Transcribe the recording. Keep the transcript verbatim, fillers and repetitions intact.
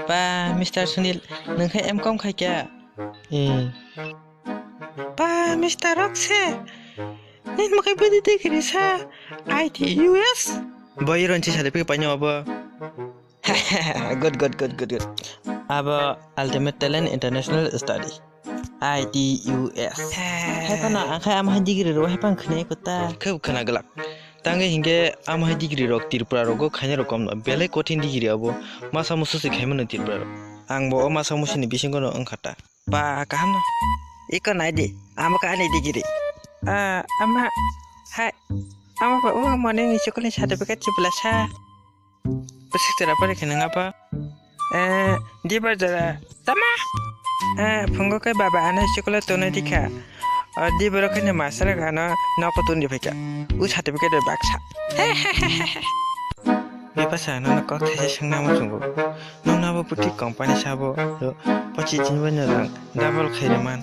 Ba, Mister Sunil, nwng khe M com khai kya? Eh. Ba, Mister Rokse, nini mwkhai bwdwi degree sa, I T U S? Bo iron chi certificate painyo abo. Good, good, good, good, good. Abo Ultimate Talent International Study, I T U S. Hai phano ang khai amo hai degree rw hai phang khwnai ko ta. Khub khwna glak. Tangwi hinkhe amo hai degree rok Tripura rogo khainai rok kom no. Belai kothin degree abo. Masa musu se khaimano Tripura rok. Ang bo o masa musu ni bisingo no wngkha ta. Ba, kaham no. Iko nai di, amo ka ani degree. Ah, ama, hai, amo ba o morning ni school ni certificate si bwla sa. Bwswk jora pori khe nang apa? Eh, dibar jora. Tama? Eh, phungo kai baba ano school o tonwi dikha. O dibar o khaino master ano noko toni phaikha. U certificate bai baksa. Bipasa, nono kok thaisa swngna muchungo. Nono abo puti company sabo, pochi jinba no rang double khairi man.